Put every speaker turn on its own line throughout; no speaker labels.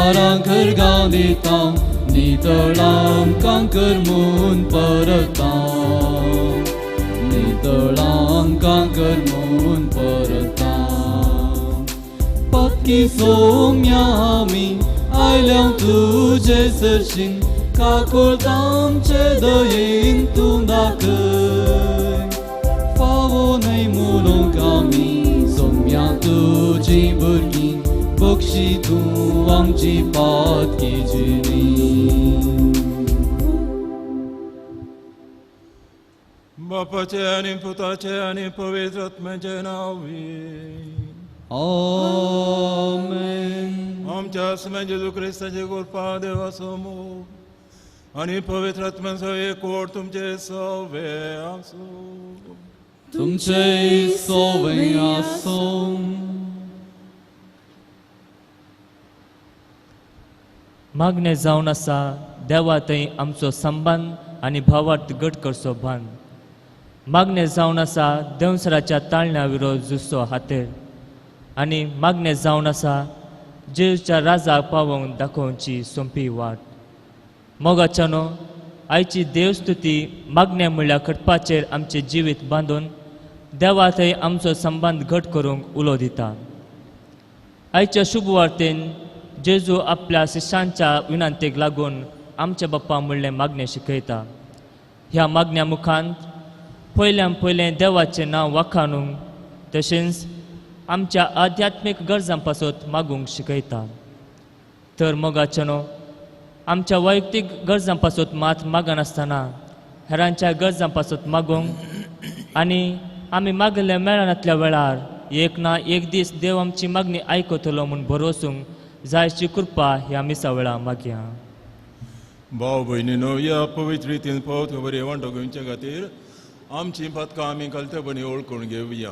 उपकारां घरगांव दिता नितळ आमकां कर म्हूण परता नितळ आमकां कर म्हूण परता पातकी सोम्या आमी आयल्या तुजे सरशीं काकुळट आमचे दयेन तूं दाखय फावो न्हय म्हणूंक आमी सोम्या तुजी भुरगीं बक्षी तूं आमची पातकी जिणी.
बापाचे आनी पुताचे आनी पवित्र आत्म्याचे नांवी
आमेन.
आमच्या आसम्या जेजू क्रिस्ताचे कृपा देवाचो मोग आनी पवित्र आत्म्याचो एकवट तुमचे सवे आसूं.
तुमचे सवे आसूं.
मागणें जावन आसा देवा थंय आमचो संबंद आनी भावार्थ घट करचो भान. मागणें जावन आसा देंवसराच्या ताळण्या विरोध झुजचो हातेर आनी मागणें जावन आसा जेजूच्या राजाक पावोवंक दाखोवची सोंपी वाट. मोगाच्यानो आयची देवस्तुती मागणें म्हणल्यार खटपाचेर आमचें जिवीत बांदून देवा थंय आमचो संबंद घट करूंक उलो दिता. आयच्या शुभ वार्तेन जेजू आपल्या शिश्यांच्या विनंतीक लागून आमच्या बाप्पा म्हणलें मागणें शिकयता. ह्या मागण्या मुखांत पयल्यान पयलें देवाचें नांव वाखाणूंक तशेंच आमच्या आध्यात्मीक गरजां पासत मागूंक शिकयता. तर मोगाच्यानो आमच्या वैयक्तीक गरजां पासत मात मागनासतना हेरांच्या गरजां पासत मागूंक आनी आमी मागले मेळनातल्या वेळार एक ना एक दीस देव आमची मागणी आयकतलो म्हूण भरोसूंक जायची कृपा ह्या मिसा वेळा मागया.
भाव भयणीनो ह्या पवित्र रितीन पावत बरी वांटो घेवचे खातीर आमची पातकां आमी कलतेपणी वळखून घेवया.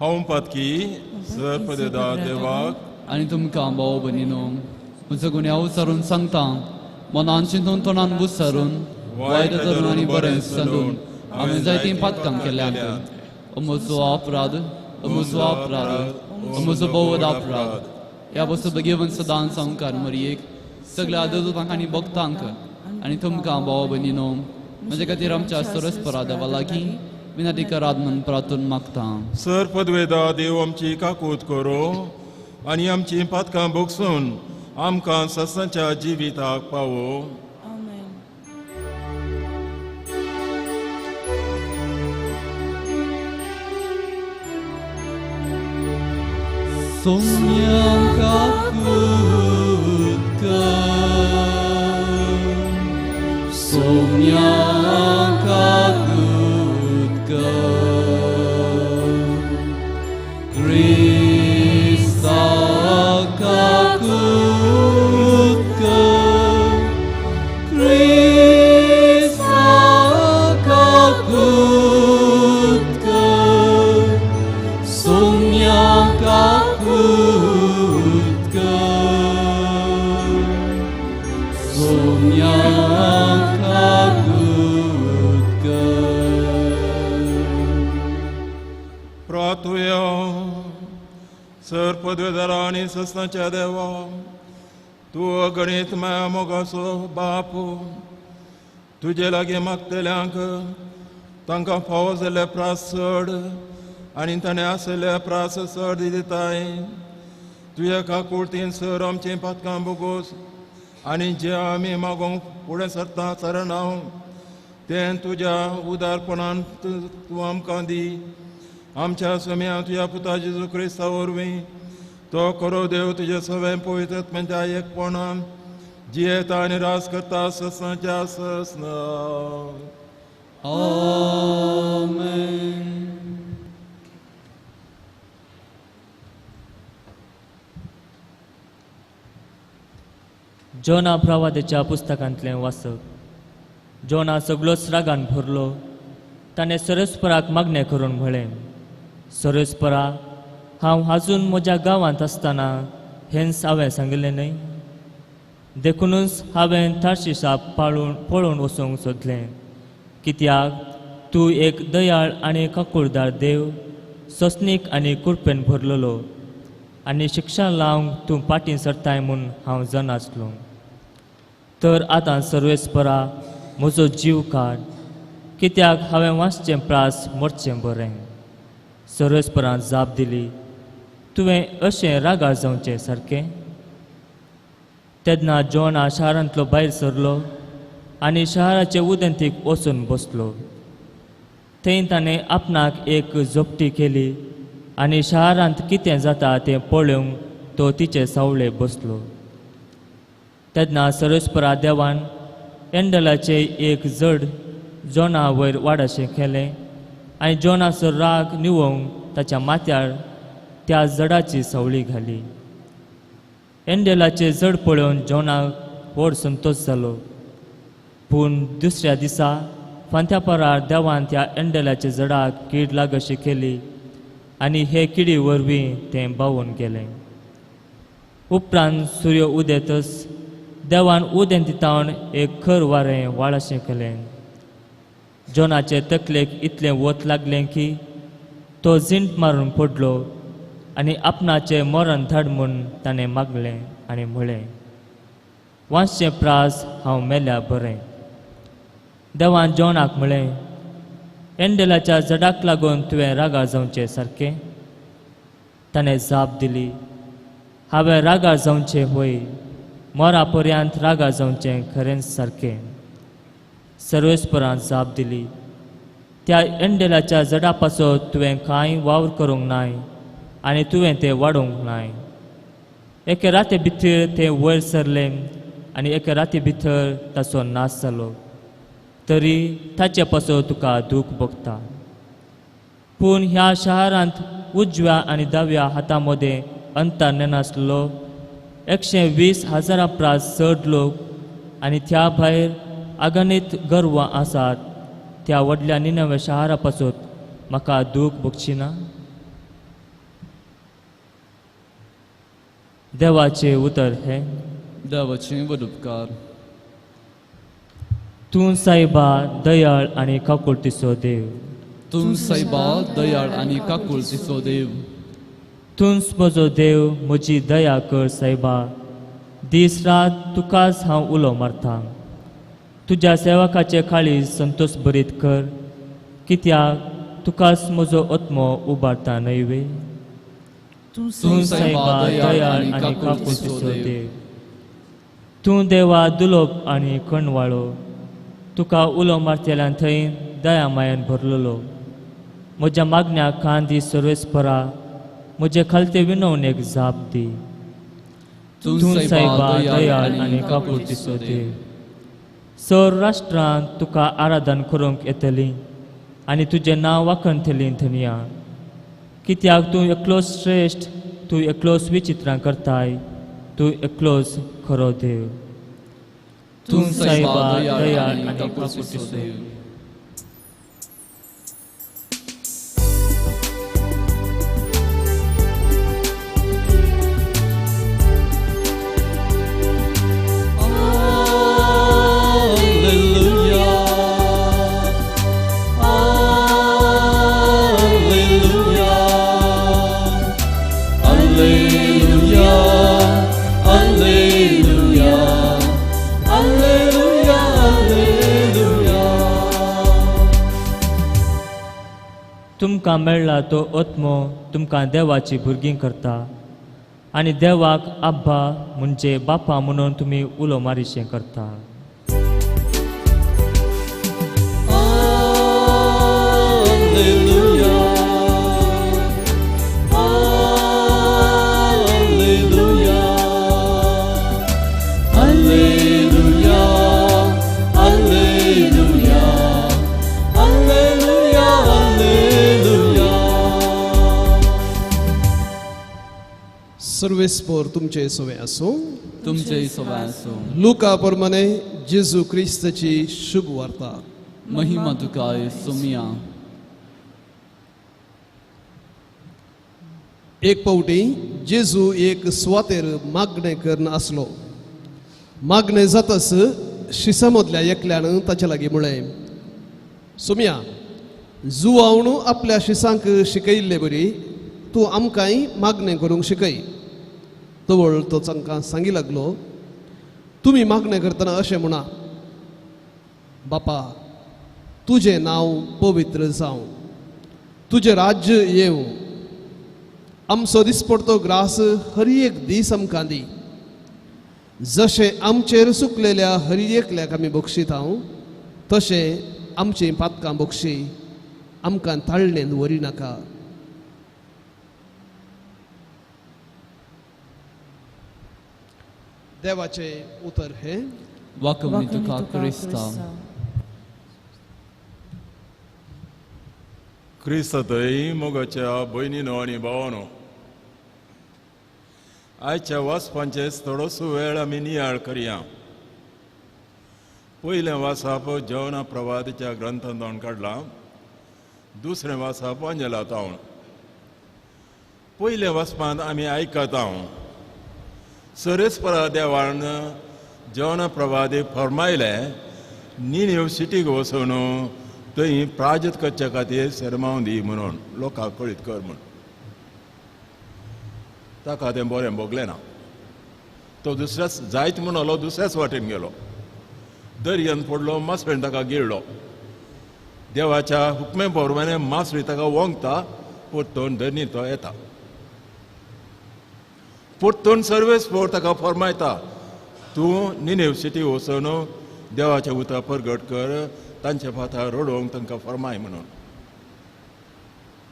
हांव पातकी सरपदेदा देवाक
आनी तुमकां भाव भयणीनो म्हजो गुन्यांव विचारून सांगता मनान चिंतून तोंडान विचारून वायट धरून आनी बरें सांदून हांवें जायतीं पातकां केल्यांत. म्हजो अपराध म्हजो अपराध म्हजो भोवद अपराध. ह्या वस्तू बेगीन सदां संवकार मरयेक सगळ्या देवदूतांक आनी भक्तांक आनी तुमकां भाव भयणीनो म्हजे खातीर आमच्या सरस्परा देवा लागीं विनंती करात म्हूण प्रार्थून मागता.
सर पदवेदा देव आमची काकूत करो आनी आमची पातकां भोगसून आमकां सत्सांच्या जिविताक पावो.
सोम्या काकूत कर सोम्या काकूत कर क्रिस्ता काकूत कर क्रिस्ता काकूत कर सोम्या काकूत कर सोम्या काकूत कर.
प्रार्थुया. सर पदवेदारा आनी सस्नाच्या देवा तूं अगणीत माया मोगाचो बाप तुजे लागीं मागतल्यांक तांकां फावो जाल्ले प्रास चड आनी ताणें आसलेले प्रास चड दिताय. तुज्या काकुळतीन सर आमचीं पातकां बोगोस आनी जे आमी मागोवंक फुडें सरता सरना तें तुज्या उदारपणान तूं आमकां दी. आमच्या सम्या तुज्या पुता जेजू क्रिस्ता वरवीं तो खरो देव तुज्या सगळ्या पवित्र आत्म्याच्या एकपणान जियेता आनी राज करता ससांच्या ससना.
आमेन.
जोना प्रवादाच्या पुस्तकांतलें वाचप. जोना सगळोच रागान भरलो. ताणें सरस्पराक मागणें करून म्हळें, सरस्परा हांव आजून म्हज्या गांवांत आसतना हेंच हांवें सांगिल्लें न्हय, देखुनूच हांवें तार्शिसाक पळोवन वचूंक सोदलें, कित्याक तूं एक दयाळ आनी काकुळदार देव, सोंसणीक आनी कृपेन भरलेलो, आनी शिक्षा लावंक तूं पाटीं सरताय म्हूण हांव जाण आसलो. तर आतां सर्वेस्परा म्हजो जीव काड, कित्याक हांवें वाचचें प्रास मरचें बरें. सर्वेस्परान जाप दिली, तुवें अशें रागार जावचें सारकें. तेन्ना जोना शारांतलो भायर सरलो आनी शाराचे उदेंतीक वचून बसलो. थंय ताणें आपणाक एक झोपटी केली आनी शारांत कितें जाता तें पळोवंक तो तिचे सावळे बसलो. तेन्ना सर्वेस्परा देवान एंडलाचें एक जड जोना वयर वाडाशें केलें आनी जोनाचो राग निवोवंक ताच्या माथ्यार त्या जडाची सावळी घाली. एंडेलाचें जड पळोवन जोनाक व्हड संतोश जालो. पूण दुसऱ्या दिसा फांत्यापरार देवान त्या एंडेलाच्या जडाक कीड लागशी केली आनी हे किडी वरवीं तें बावून गेलें. उपरांत सूर्य उदेतच देवान उदेंती तावन एक खर वारें वाळाशें केलें. जोनाचे तकलेक इतलें वत लागलें की तो झिंट मारून पडलो आनी आपणाचें मरण धाड म्हूण ताणें मागलें आनी म्हळें, वांचचें प्रास हांव मेल्या बरें. देवान जोनाक म्हळें, एंडेलाच्या जडाक लागून तुवें रागार जावचें सारकें. ताणें जाप दिली, हांवें रागार जावचें होय, मरा पर्यंत रागार जावचें खरेंच सारकें. सर्वेस्परान जाप दिली, त्या एंडेलाच्या जडा पासत तुवें कांय वावर करूंक नाय आनी तुवें तें वाडोवंक नाय. एके राती भितर तें वयर सरलें आनी एके राती भितर ताचो नाश जालो, तरी ताचे पासत तुका दूख भोगता. पूण ह्या शारांत उजव्या आनी दाव्या हाता मदें अंतर नेनासलो 120,000 प्रास चड लोक आनी त्या भायर अगणीत गर्वां आसात. त्या व्हडल्या निनव्या शारा पासत म्हाका दूख भोगची ना. देवाचें उतर हें.
देवाचें व्हड उपकार.
तूं सायबा दयाळ आनी काकुळतीचो देव.
तूं सायबा दयाळ आनी काकुळतीचो देव.
तूंच म्हजो देव, म्हजी दया कर सायबा. दीस रात तुकाच हांव उलो मारता. तुज्या सेवकाचे काळीज संतोश भरीत कर, कित्याक तुकाच म्हजो आत्मो उबारता न्हय वे.
तूं सायबा दयाळ आनी काकुळतीचो देव.
तूं देवा दुलोब आनी कणवाळो, तुका उलो मारतल्यान थंय दया मायेन भरलेलो. म्हज्या मागण्याक कान दी सर्वेस्परा, म्हजे खालते विनवणेक जाप दी.
तूं सायबा दयाळ आनी काकुळतीचो देव.
सर राष्ट्रांत तुका आराधन करूंक येतली आनी तुजें नांव वाखणतलीं धनया, कित्याक तूं एकलोच श्रेश्ठ, तूं एकलोच विचित्रां करताय, तूं एकलोच खरो देव.
तूं सायबा दयाळ आनी काकुळतीचो देव.
तुमकां मेळ्ळा तो आत्मो तुमकां देवाची भुरगीं करता आनी देवाक आब्बा म्हणजे बापा म्हणून तुमी उलो मारिशें करता.
सर्वेस्पोर तुमचे सवे आसूं.
तुमचे सवे आसूं.
लुका प्रमाणे जेजू क्रिस्ताची शुभ वार्ता.
महिमा तुका सोमिया.
एक पावटी जेजू एक सुवातेर मागणें करून आसलो. मागणें जातच शिसा मदल्या एकल्यान ताचे लागीं म्हळें, सोमिया, जुवावन आपल्या शिसांक शिकयिल्ले बरी तूं आमकांय मागणें करूंक शिकय. तवळ तो तांकां सांगी लागलो, तुमी मागणें करतना अशें म्हणा, बापा तुजें नांव पवित्र जावं, तुजें राज्य येवं, आमचो दिसपडतो ग्रास हर एक दीस आमकां दी, जशें आमचेर सुकलेल्या हर एकल्याक आमी बक्षिता तशें आमचीं पातकां बक्षी, आमकां ताळणेन व्हरी नाका. देवाचें उतर हें.
वाकवणी तुका क्रिस्ता.
क्रिस्तांतय मोगाच्या भयणीनो आनी भावानो, आयच्या वाचपांचेर थोडोसो वेळ आमी नियाळ करया. पयलें वाचप जेवणा प्रवादीच्या ग्रंथांत काडलां, दुसरें वाचप अंजलांत. पयलें वाचपांत आमी आयकता सरेस्परा देवान जेवणा प्रवादी फरमायलें निनेव सिटीक वचून थंय प्राजत करच्या खातीर सेरमांव दी म्हणून लोकांक कळीत कर म्हूण. ताका तें बरें भोगलें ना. तो दुसऱ्याच जायत म्हणलो, दुसऱ्याच वाटेन गेलो, दर्यान पडलो, मासळेन ताका गिळ्ळो. देवाच्या हुकमे प्रमाणे मासळी ताका वोंगता, परतून दर्नी तो येता, परतून सर्वेस पोर ताका फरमायता, तूं निनेव सिटी वचून देवाच्या उतरां परगट कर, तांच्या फातार रडोवंक तांकां फरमाय म्हणून.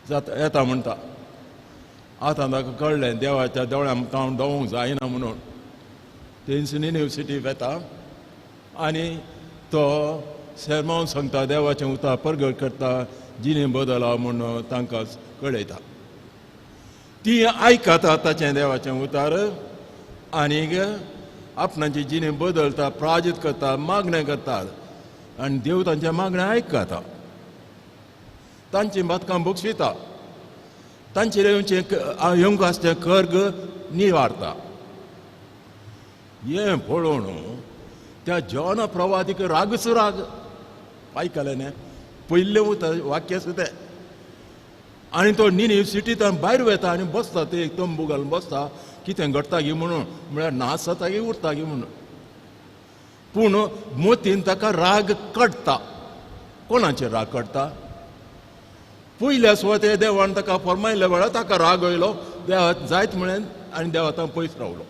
जाता येता म्हणटा. आतां ताका कळ्ळें देवाच्या दोळ्यां तावन दोवूंक जायना म्हणून. तेंच निनेव सिटी वेता आनी तो सेरमांव सांगता, देवाचें उतर परगट करता, जिणे बदला म्हूण तांकां कळयता. ती आयकता ताचें देवाचें उतर आनीक आपणाची जिणे बदलता, प्राजीत करता, मागणें करतात आनी देव तांचें मागणें आयकता, तांची बातकां बक्षिता, तांचेर येवचें येवंक आसचें कर्ग निवारता. हें पळोवन त्या जॉन प्रवादीक रागच राग. आयकलें न्ही पयलें उतर वाक्य सुद्दां. आनी तो निनेव सिटींत भायर वता आनी बसता, ते एक तंबू घालून बसता, कितें घडटा गी म्हणून, म्हळ्यार नाच जाता गी उरता गी म्हणून. पूण मोतीन ताका राग काडटा. कोणाचेर राग काडटा? पयल्या सुवातेर देवान ताका फरमायल्ल्या वेळार ताका राग आयलो, देवा जायत म्हळें आनी देवा ताका पयस रावलो.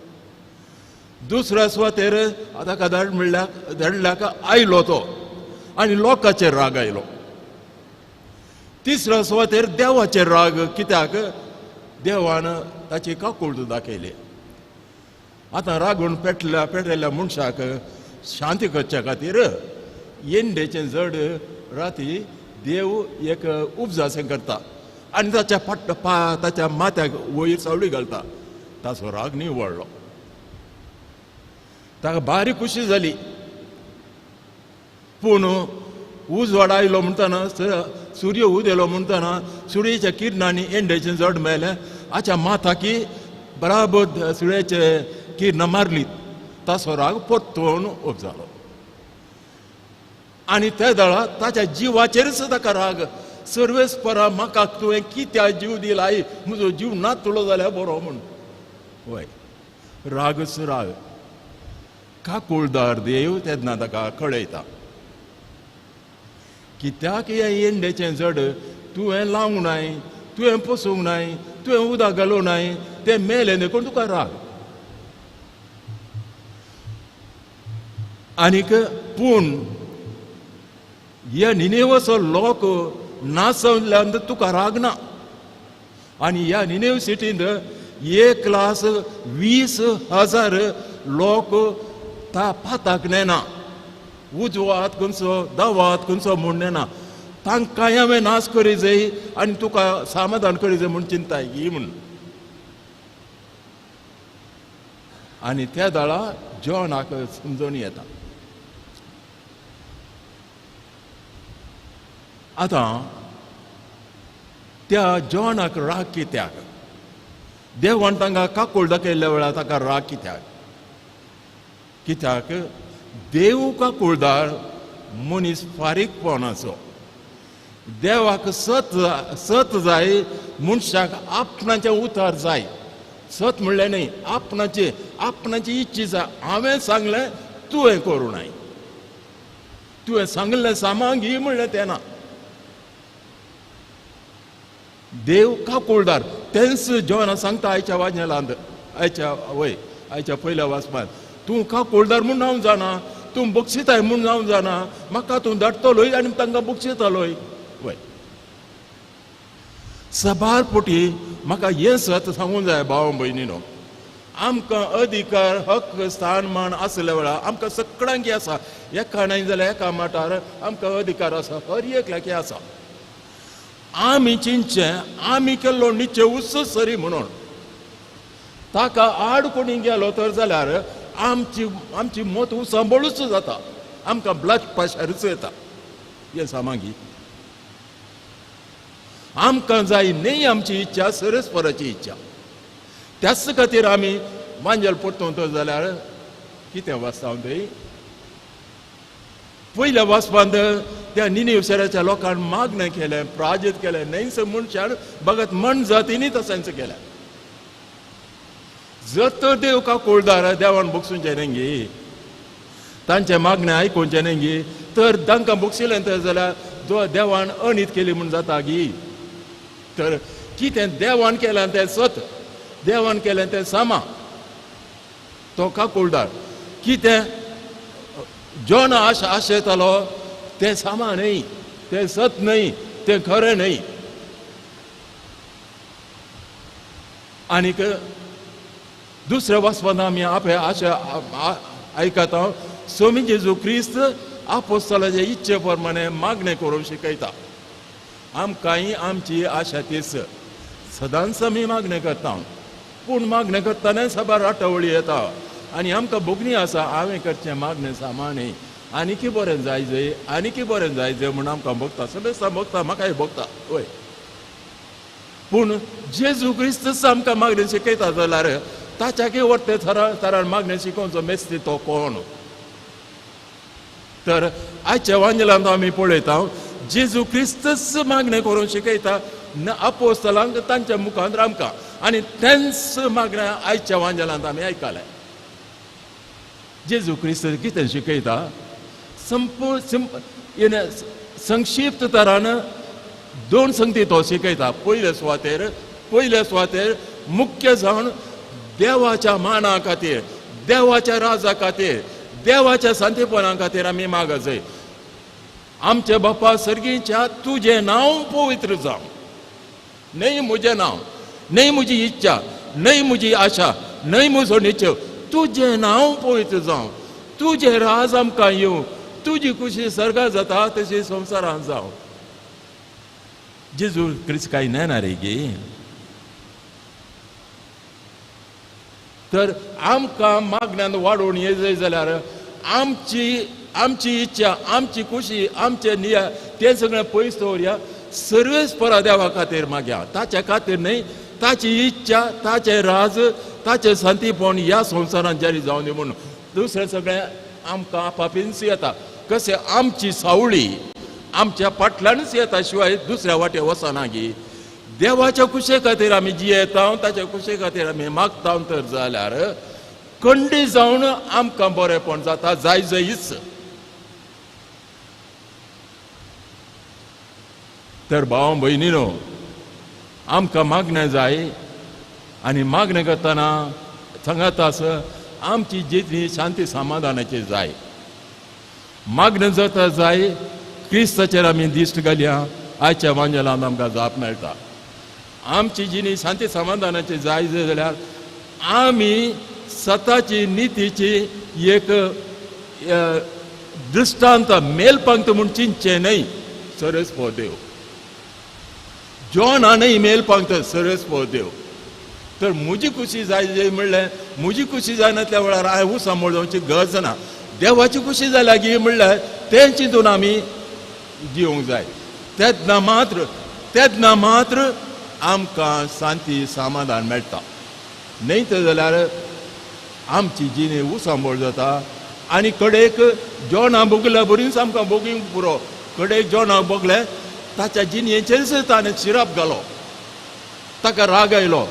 दुसऱ्या सुवातेर ताका धाड म्हणल्यार धाडल्याक आयलो तो आनी लोकांचेर राग आयलो. तिसऱ्या सुवातेर देवाचेर राग, कित्याक देवान ताची काकूळट दाखयली. आतां रागून पेटल्या पेटलेल्या मनशाक शांती करच्या खातीर येंडेचें जड राती देव एक उपजासें करता आनी ताच्या पट्ट पा ताच्या माथ्याक वयर सावळी घालता. ताचो राग निवळ्ळो, ताका बारीक खुशी जाली. पूण उजवाड आयलो म्हणटना, सूर्य उदेलो म्हणटना सुर्याच्या किरणांनी येंडेचें जड मेळ्ळें, आच्या माथाकी बराबर सुर्याचे किरणां मारली, ताचो राग परतून उब जालो. आनी त्या वेळार ताच्या जिवाचेरच ताका राग, सर्वेस परा म्हाका तुवें कित्याक जीव दिलाय, म्हजो जीव ना तुलो जाल्यार बरो म्हूण. वय रागच राग. काकुळदार देव तेन्ना ताका कळयता, कित्याक हें येंडेचें जड तुवें लावंक नाय, तुवें पोसूंक नाय, तुवें उदक घालूंक नाय, तें मेलें देखून तुका राग. आनीक पूण ह्या निनेवाचो लोक नासल्यान तुका राग ना. आनी ह्या निनेव सिटींत 1,20,000 लोक ता पाताक नेना, उजवो हात खंयचो दावो हात खंयचो म्हूण नेना, तांकां हांवें नाश करी जाय आनी तुका समाधान करी जाय म्हूण चिंताय ही म्हूण. आनी त्या दाळा जॉनाक समजून येता. आतां त्या जॉनाक राग कित्याक? देवान तांकां काकूळ दाखयल्ल्या वेळार ताका राग कित्याक? कित्याक देव काकुळदार मनीस फारीकपणाचो. देवाक सत सत जाय, मनशाक आपणाचें उतार जाय. सत म्हणलें न्ही, आपणाची आपणाची इच्छा जाय. हांवें सांगलें तुवें करूं नाय, तुवें सांगलें सामांग ही म्हणलें तें ना. देव काकुळदार तेंच जेवणा सांगता आयच्या वाजनेलांत, आयच्या वय आयच्या पयल्या वाचपांत, तूं काकुळदार म्हूण हांव जाणा, तूं बक्षिताय म्हूण हांव जाणा, म्हाका तूं धाडटलोय आनी तांकां बक्षितालोय. वय सबार पोटी म्हाका हें सत सांगूंक जाय भाव भयणीनो, आमकां अधिकार हक्क स्थान मान आसल्या वेळार आमकां सगळ्यांकी आसा. एका न्हय जाल्यार एका माटार आमकां अधिकार आसा, हर एकल्याकी आसा. आमी चिंतचें आमी केल्लो निश्चय उत्स सरी म्हणून ताका आड कोणी गेलो तर जाल्यार आमची आमची मत सांबळूच जाता, आमकां ब्लड प्रेशरूच येता. हें सामागी आमकां जाय न्ही आमची इच्छा, सरस्पराची इच्छा. त्याच खातीर आमी मांजल परतून तर जाल्यार कितें वाचता थंय पयल्या वाचपांत त्या निनीव शहराच्या लोकांक मागणें केलें, प्राजीत केलें, न्हयस मनशान भगत मन जातींनी तशेंच केलें. जर तर देव काकुळदार देवान बक्षुचें न्ही गी, तांचें मागणें आयकुचें न्ही गी, तर तांकां बक्षिलें तर जाल्यार देवान अनीत केली म्हूण जाता गी. तर कितें देवान केलें तें सत, देवान केलें तें सामा, तो काकुळदार. कितें जॉन आश आशेतालो तें सामा न्हय, तें सत न्हय, तें खरें न्हय. आनीक दुसऱ्या वाचपांत आमी आपे आशा आयकता, स्वामी जेजू क्रिस्त आपोस्तलाचे इच्छे प्रमाणे मागणें करूंक शिकयता. आमकांय आमची आशा तीच, सदांच आमी मागणें करता, पूण मागणें करतना साबार आठवडी येता आनी आमकां भोगणी आसा हांवें करचें मागणें सामा न्ही, आनीकी बरें जाय जय, आनीकी बरें जाय जय म्हूण आमकां भोगता, सगळें भोगता, म्हाकाय भोगता. वय पूण जेजू क्रिस्तच आमकां मागणें शिकयता जाल्यार ताच्याकय वरते थरान मागणें शिकोवचो मेस्ती तो कोण? तर आयच्या वांजलांत आमी पळयता जेजू क्रिस्तच मागणें करूंक शिकयता आपोस्तलांक तांच्या मुखार आमकां, आनी तेंच मागणें आयच्या वांजलांत आमी आयकलें. जेजू क्रिस्त कितें शिकयता संक्षिप्त तरान दोन संगती तो शिकयता. पयले सुवातेर, पयले सुवातेर मुख्य जावन देवाच्या माना खातीर, देवाच्या राजा खातीर, देवाच्या शांतीपणा खातीर आमी मागजय. आमचे बापा सर्गीच्या तुजें नांव पवित्र जावं, न्हय म्हजें नांव, न्हय म्हजी इच्छा, न्हय म्हजी आशा, न्हय म्हजो निश्चय, तुजें नांव पवित्र जावं, तुजें राज आमकां येवं, तुजी खुशी सर्गां जाता तशी संवसारांत जावं. जेजू क्रिस्त कांय नेणार गे? तर आमकां मागण्यान वाडोवन येजय जाल्यार आमची आमची इच्छा, आमची खुशी, आमचे निया तें सगळें पयस दवरया, सर्वेस परा देवा खातीर मागया. ताच्या खातीर न्हय, ताची इच्छा, ताचें राज, ताचें शांतीपण ह्या संवसारांत जारी जावं दी म्हणून. दुसरें सगळें आमकां आपापीनच येता. कशें आमची सावळी आमच्या फाटल्यानच येता शिवाय दुसऱ्या वाटे वचना गी. देवाच्या खुशे खातीर आमी जियेता, ताच्या खुशे खातीर आमी मागता तर जाल्यार कंडी जावन आमकां बरेंपण जाता जाय जयीच. तर भाव भयणीनो आमकां मागणें जाय, आनी मागणें करतना सांगात आस आमची जितली शांती समाधानाची जाय. मागणें जाता जाय क्रिस्ताचेर आमी दिश्ट घालया, आयच्या वांजेलांत आमकां जाप मेळटा. आमची जिणी शांती समाधानाची जाय जाल्यार आमी सताची नितीची एक दृश्टांत मेलपांत म्हूण चिंतचें न्हय. सरस पो देव जॉन न्हय मेलपांत, सरस पो देव. तर म्हजी खुशी जाय जाय म्हणलें, म्हजी खुशी जायनातल्या वेळार हांवें सांबाळ जावची गरज ना. देवाची खुशी जाल्या गी म्हणल्यार तें चिंतून आमी जिवंक जाय. तेन्ना मात्र, तेन्ना मात्र आमकां शांती समाधान मेळटा. न्हय तर जाल्यार आमची जिणे उसांबळ जाता आनी कडेक जेवणां भोगल्या बरीच आमकां भोगूंक पुरो. कडेक जेवणां भोगलें ताच्या जिणयेचेरच ताणें शिराप घालो, ताका राग आयलो.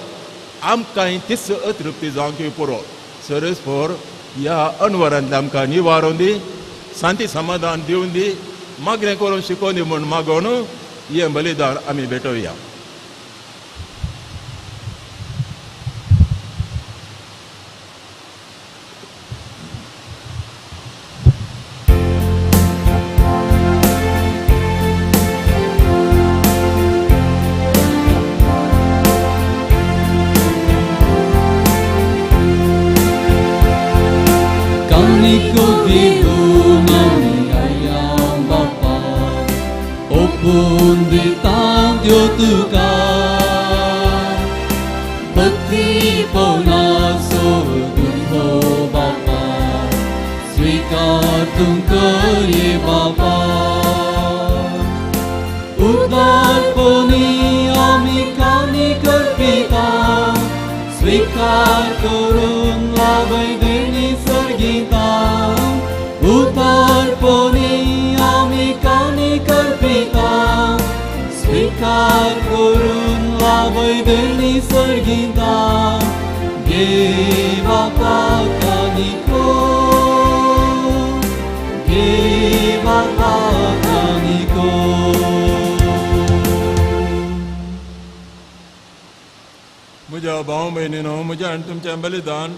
आमकांय तीच अतृप्ती जावंक पुरो. सरस्पर ह्या अनवरांतले आमकां निवारून दी, शांती समाधान दिवन दी, मागणें करून शिकोवन दी म्हूण मागोवन हें बलिदान आमी भेटोवया. म्हज्या भाव भयणीनो, म्हज्या आनी तुमचें बलिदान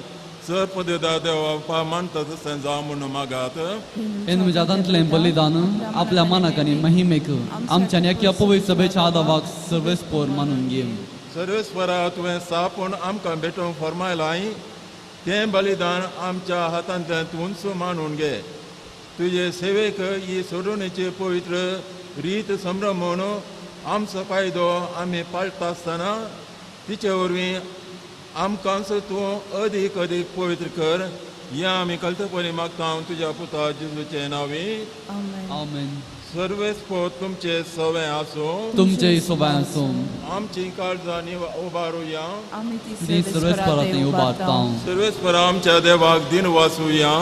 सर पदवेदार देवा मानता तशें जावं म्हूण मागात.
हें म्हज्या हातांतलें बलिदान आपल्या मनाक आनी महिमेक आमच्या एका पवित्र सभेच्या आदावाक सर्वेस्पोर मानून घेवन.
सर्वेस्परा तुवें सापून आमकां भेटोवंक फर्मायलां तें बलिदान आमच्या हातांतल्यान तूंच मानून घे. तुजे सेवेक ही सोडवणेची पवित्र रीत संभ्रम म्हणून आमचो कायदो आमी पाळटा आसतना तिचे वरवीं आमकांच तूं अदीक अदीक पवित्र कर. हें आमी कल्तपणी मागता तुज्या पुता जेजूचे नांवी.
आमेन.
सर्वेस्पोर तुमचे सवे आसूं,
तुमचे सवे आसूं.
आमची काळजां उबारुया,
सर्वेस्परा थंय उबारता.
सर्वेस्परा आमच्या देवाक दिन वाचुया,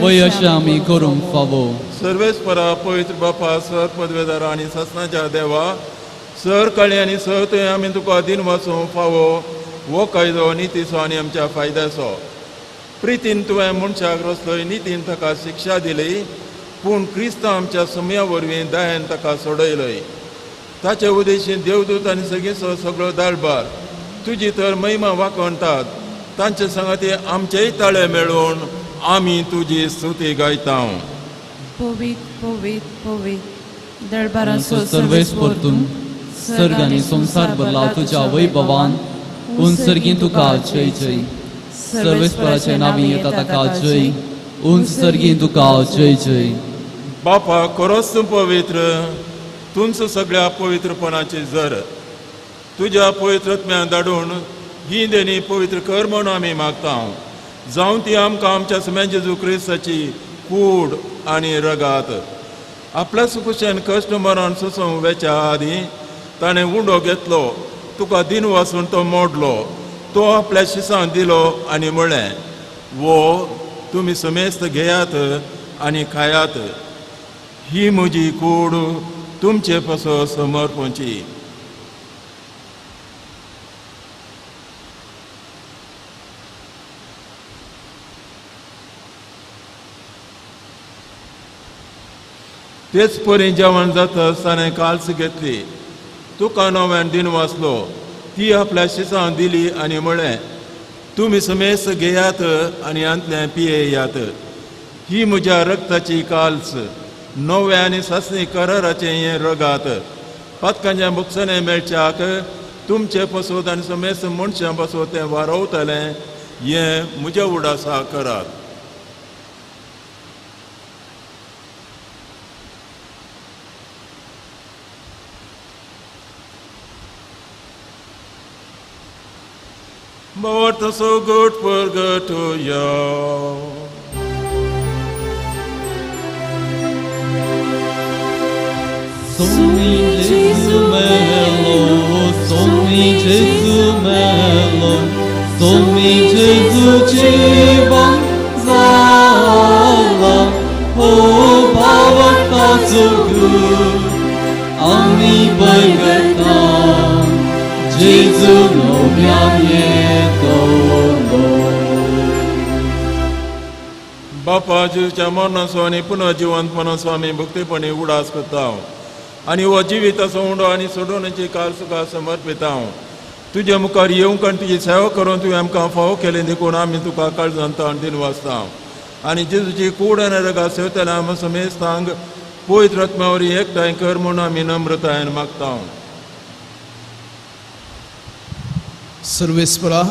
वय अशें आमी करूंक फावो.
सर्वेस्परा पवित्र बापा, सर पदवेदार आनी सासणाच्या देवा, सर काळी आनी सर थंय आमी तुका दिन वाचूंक फावो. हो कायदो नितीचो आनी आमच्या फायद्याचो. प्रितीन तुवें मनशाक रचलोय, नितीन ताका शिक्षा दिली, पूण क्रिस्त आमच्या समया वरवीं दयान ताका सोडयलोय. ताचे उदेशीन देवदूत आनी सगळींचो सगळो दरबार तुजी तर महिमा वाखणटात. तांचे सांगाती आमचेय ताळे मेळून आमी तुजी स्तुती गायता.
पवित्र पवित्र पवित्र दरबाराचो
सर्वेस्पोर तूं सर्ग आनी संवसार भरला तुज्या वैभवान. उंच सर्गीं तुका जय जय. सर्वेस्पराचे नांवी येता ताका जय. उंच सर्गीं तुका जय जय.
बापा खरोच तूं पवित्र, तूंच सगळ्या पवित्रपणाची जर. तुज्या पवित्रत्म्यान धाडून ही देणी पवित्र कर म्हूण आमी मागता. जावं ती आमकां आमच्या सुम्या जेजू क्रिस्ताची कूड आनी रगात. आपल्या सुकुशेन कश्ट मरण सोसूंक वेच्या आदीं ताणें उंडो घेतलो, तुका दिन वाचून तो मोडलो, तो आपल्या शिसांक दिलो आनी म्हळें, वो तुमी समेस्त घेयात आनी खायात, ही म्हजी कूड तुमचे पासत समर्पणची. तेच परी जेवण जाता ताणें काल्स घेतली, तुका नव्यान दिन वाचलो, ती आपल्या शिसांक दिली आनी म्हळें, तुमी समेस्त घेयात आनी हांतलें पियेयात, ही म्हज्या रक्ताची काल्स, नव्या आनी सासणी कराराचें हें रगात. पातकांच्या बुकसांनी मेळच्याक तुमचे पासत आनी समेस्त मनशां पासत तें वारवतलें, हें म्हज्या उडासा करात. But so good for good to you.
Somi Jesu melo, Somi Jesu melo, Somi Jesu jivan zala, O bhavata so good, आमी पैगता जेजू नव्यान येतलो.
बापा जेजूच्या मरणाचो आनी पुनर्जिवंतपणाचो आमी भक्तीपणी उडास करता आनी हो जिविताचो उंडो आनी सोडोवण्याची काल तुका समर्पिता. तुजे मुखार येवंक आनी तुजी सेवा करून तुवें आमकां फावो केलें देखून आमी तुका काळजान ताण दिवन वाचता आनी जेजूची कूड आनी रगात सेवतल्या आमी समेस्तांक पवित्र आत्म्या वरवीं एकठांय कर म्हूण आमी नम्रतायेन मागता.
सर्वेस्परा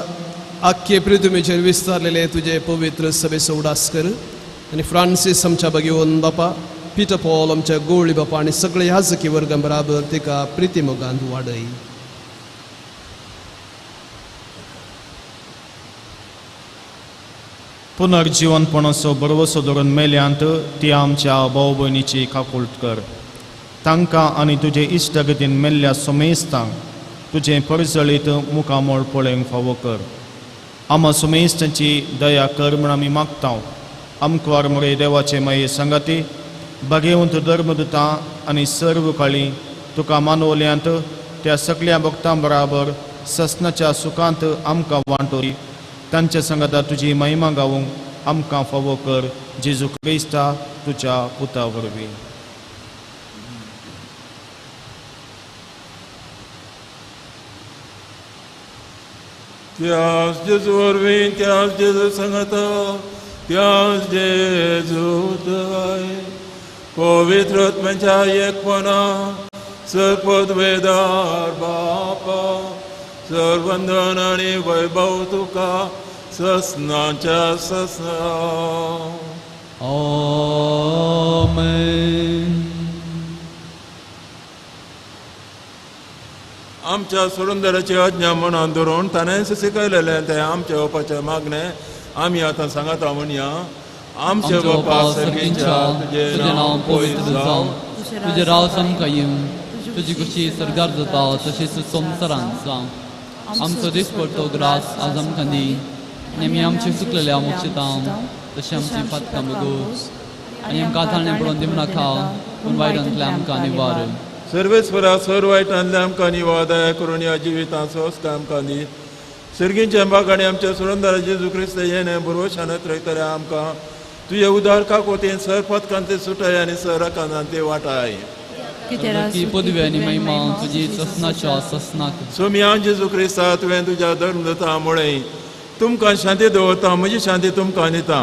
आख्खे पृथ्वीचेर विस्तारलेले तुजे पवित्र सभेचो उडास कर आनी फ्रांसीस आमच्या भगेवन बापा, पिटर पॉल आमच्या गोळी बापा आनी सगळे याजकी वर्गां बराबर तिका प्रिती मोगान वाडय.
पुनर्जिवनपणाचो भरवसो धरून मेल्यांत ती आमच्या भाव भयणीची काकूळट कर. तांकां आनी तुजे इश्टागतीन मेल्ल्या सोमेस्तांक तुजें परजळीत मुखामळ पळोवंक फावो कर. आमा सोमेस्तांची दया कर म्हूण आमी मागता. आमकां मुरे देवाचे माये सांगाती भागेवंत धर्मदुतां आनी सर्व काळी तुका मानवल्यांत त्या सगळ्या भक्तां बराबर ससनाच्या सुखांत आमकां वांटोरी तांच्या सांगाता तुजी महिमा गावूंक आमकां फावो कर जेजू क्रिस्ता तुज्या पुता वरवीं.
त्याच जेजू वरवीं, त्याच जेजू सांगाता, त्याच जेजू थंय पवित्र आत्म्याच्या एकपणा सर्वपदवेदार बापा सर्वंदन आनी वैभव तुका ससनाच्या ससना.
आमेन.
आमच्या सुरंदराची आज्ञा मनान धरून ताणेंच शिकयलेलें तें आमच्या बापाचें मागणें आमी आतां सांगाता म्हणया. आमचे बापा सर्गीच्या,
तुजें नांव पवित्र जावं, तुजें राज आमकां येवं, तुजी खुशी सर्गार जाता तशीच संवसारांत जावं. आमचो दिसपडटो ग्रास आज आमकां दी आनी आमी आमचे चुकलेल्या मोक्षिता तशें आमची पातकां बगूस आनी आमकां ताळणें पडोवन दिवं नाका पूण वायटांतलें आमकां निवार.
सर्वेस्परा सर्व वायटांतलें आमकां निवार दया करून ह्या जिवितांत स्वस्थ आमकां दी. सर्गींच्या बाग आनी आमच्या सुरंदरा जेजू क्रिस्त येणे भरवशानत रयतले आमकां तुजे उदार काकोतीन सर पदकांते सुटाय आनी सर रकानांते वाटाय.
की पदवी आनी महिमा तुजी ससनाच्या ससनाक.
सोमया जेजू क्रिस्ता तुवें तुज्या धर्मदूता मुळे तुमकां शांती दवरता, म्हजी शांती तुमकां दिता.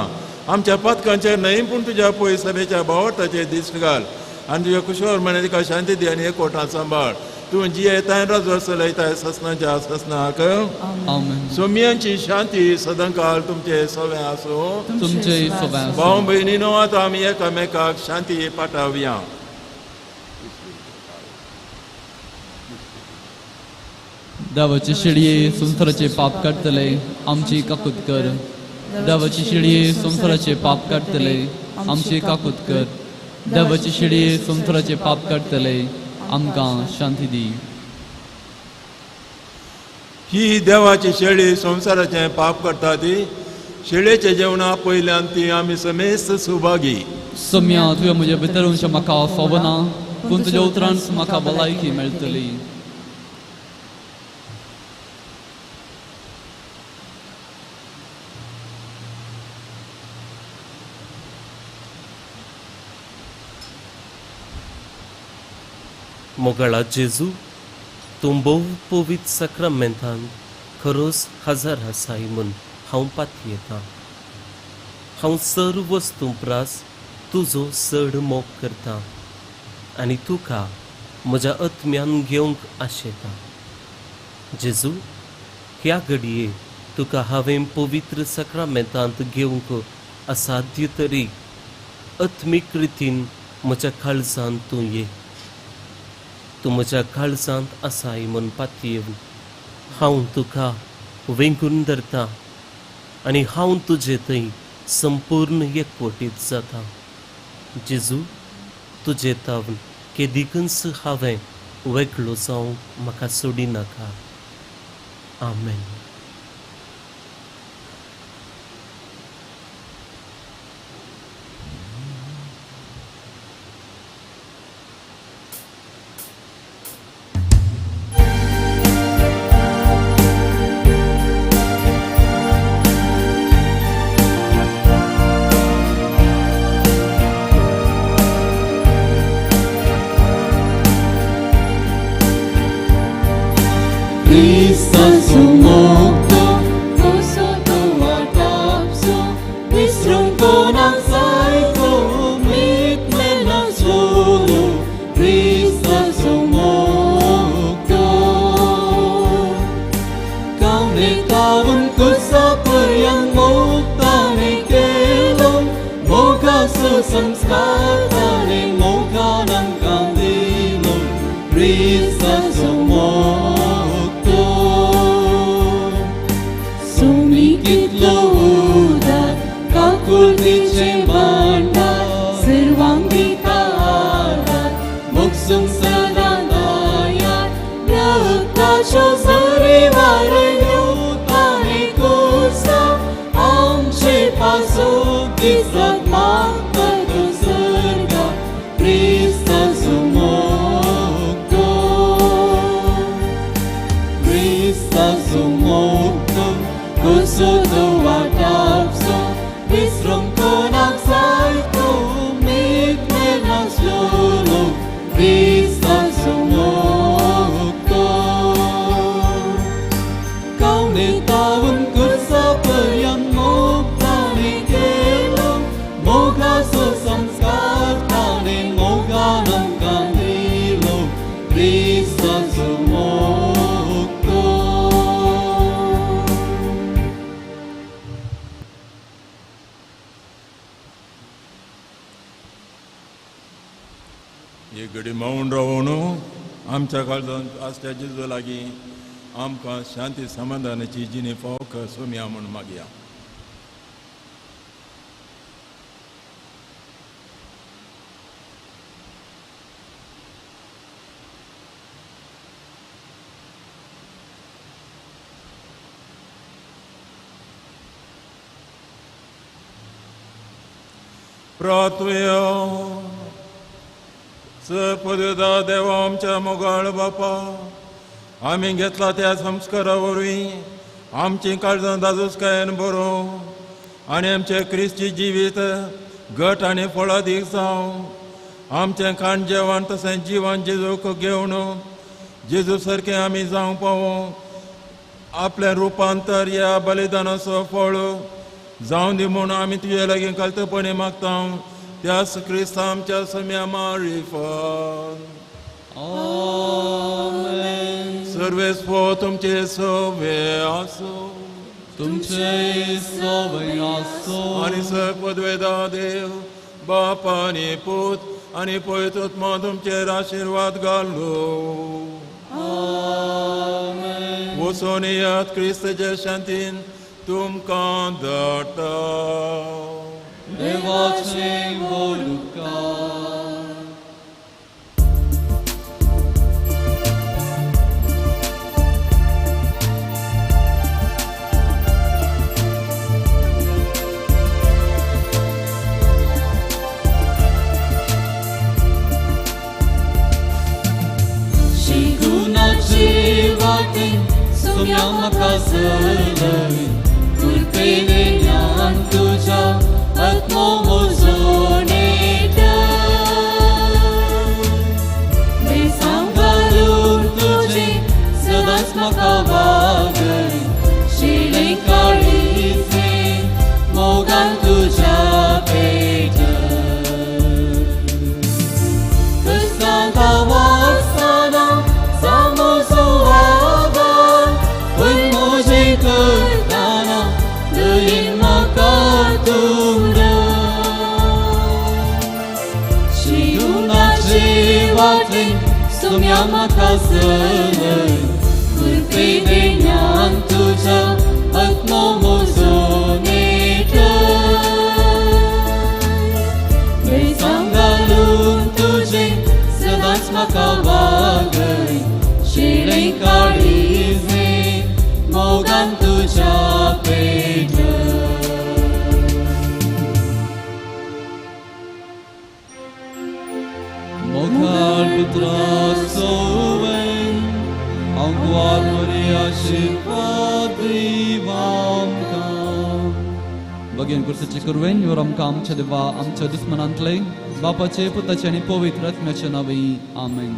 आमच्या पातकांचेर न्हय पूण तुज्या पय सभेच्या भावार्थाचेर दिश्ट घाल आनी तुज्या कुशळ मनान तिका शांती दी आनी एकवटान सांबाळ. तूं जियेताय राजो चलयताय ससनाच्या ससनाक.
आमेन.
सोमयांची शांती सदांकाळ तुमचे सवें आसूं.
तुमचे सवें आसूं.
भाव भयणीनो आतां आमी एकामेकाक शांती पाठावया.
देवाचे शिडये संवसाराचे पाप काडटले आमची काकूत कर. देवाची शिडये संवसाराचे पाप काडटले आमची काकूत कर. देवाची शिडये संवसाराचे पाप काडटले आमकां शांती दी.
ही देवाची शेळी संवसाराचें पाप करता ती शेळेचे जेवणा पयल्यान ती आमी समेस्त सुभागी.
सोम्या तुवें म्हजे भितर वचून म्हाका फावना पूण तुज्या उतरान म्हाका भलायकी मेळटली.
मोगाळा जेजू, तूं भोव पवित्र साक्रामेंतांत खरोच हजर आसाय म्हूण हांव पातयेतां. हांव सर्व वस्तूं प्रास तुजो चड मोग करता आनी तुका म्हज्या आत्म्यान घेवंक आशेता. जेजू, ह्या घडये तुका हांवें पवित्र साक्रामेंतांत घेवंक असाध्य तरी आत्मीक रितीन म्हज्या काळजांत तूं ये. तूं म्हज्या काळजांत आसाय म्हूण पातयेवन हांव तुका वेंगून धरता आनी हांव तुजे थंय संपूर्ण एकवटीत जाता. जेजू, तुजे तावन केदिकूच हांवें वेगळो जावंक म्हाका सोडिनाका. आमेन.
क्रिस्ताचो मोग कसो तो वाटापसो विसरूंक कोणाक जायतो मीत मेळनासलो क्रिस्ताचो मोग कावणे तावून कुसा पर्यंत मोग ताणें केलो मोगाचो संस्कार ताणें मोगान आमकां दिलो क्रिस्ताचो मोग सुमी कितलो उदार काकुळटीचें भांडार सर्वांक दिता आदार मोगसूंक सदां तयार रक्ताच्यो सरी वारयल्यो ताणें कुर्सा आमचे पासत दिसत मागता तो सर्गा क्रिस्ताचो मोग क्रिस्ताचो मोग कसो तो वाटापसो विसरूंक कोणाक जायतो मीत मेळनासलो क्रिस्ताचो मोग कावणे तावून कुर्सा पर्यंत मोग ताणें केलो मोगाचो संस्कार ताणें मोगान आमकां दिलो क्रिस्ताचो मोग.
एक घडी मौन रावून आमच्या काळजांत आसल्या जेजू लागीं आमकां शांती समाधानाची जिणी फावक सोमया म्हूण मागया. प्रार्थुया. सपदता देवा आमच्या मोगाळ बापा, आमी घेतला त्या संस्कारा वरवीं आमचीं काळजां दादोसकायेन बरोवं आनी आमचें क्रिस्ती जिवीत घट आनी फळादीक जावं. आमचें खाण जेवण तशें जिवन जेजूक घेवन जेजू सारकें आमी जावंक पावों. आपलें रुपांतर ह्या बलिदानाचो फळ जावं दी म्हूण आमी तुजे लागीं कालतपणी मागता त्यास क्रिस्ता आमच्या सम्या मारिफात.
आमेन.
सर्वेस्पो तुमचे सवे आसो
तुमचे सवे आसो
आनी सर्वपदवेदा देव बाप आनी पूत आनी पवित्र आत्मा तुमचेर आशिर्वाद घालो.
आमेन.
वचून येयात क्रिस्ताच्या शांतीन तुमकां धाडटा.
देवाचे बोलुकार. शिगुणाचे वाटे सोम्या म्हाका चलय कृपेने ज्ञान तुज्या आत्मो म्हजो नेट बेसांव घालून तुजें सदांच म्हाका वागय शिळें काळीजें मोगान तुज्या पेट क्रिस्तांत हांव आसतना जावं म्हजो आदार पूण म्हजें करतना दयेन म्हाका तूं शिगुणाचे वाटे सोम्या म्हाका चलय कृपेने ज्ञान तुज्या आत्मो म्हजो नेट बेसांव घालून तुजें सदांच म्हाका वागय शिळें काळीजें मोगान तुज्या पेट. मोगाळ पुत्रा सोवें आंकवार मरी आशिर्वाद दीव आमकां. बगेन कुर्साचे कुरवेन your आमकां आमच्या देवा आमच्या दुस्मनांतले बापाचे पुताचे आनी पवित्र आत्म्याच्या नांवी. आमेन.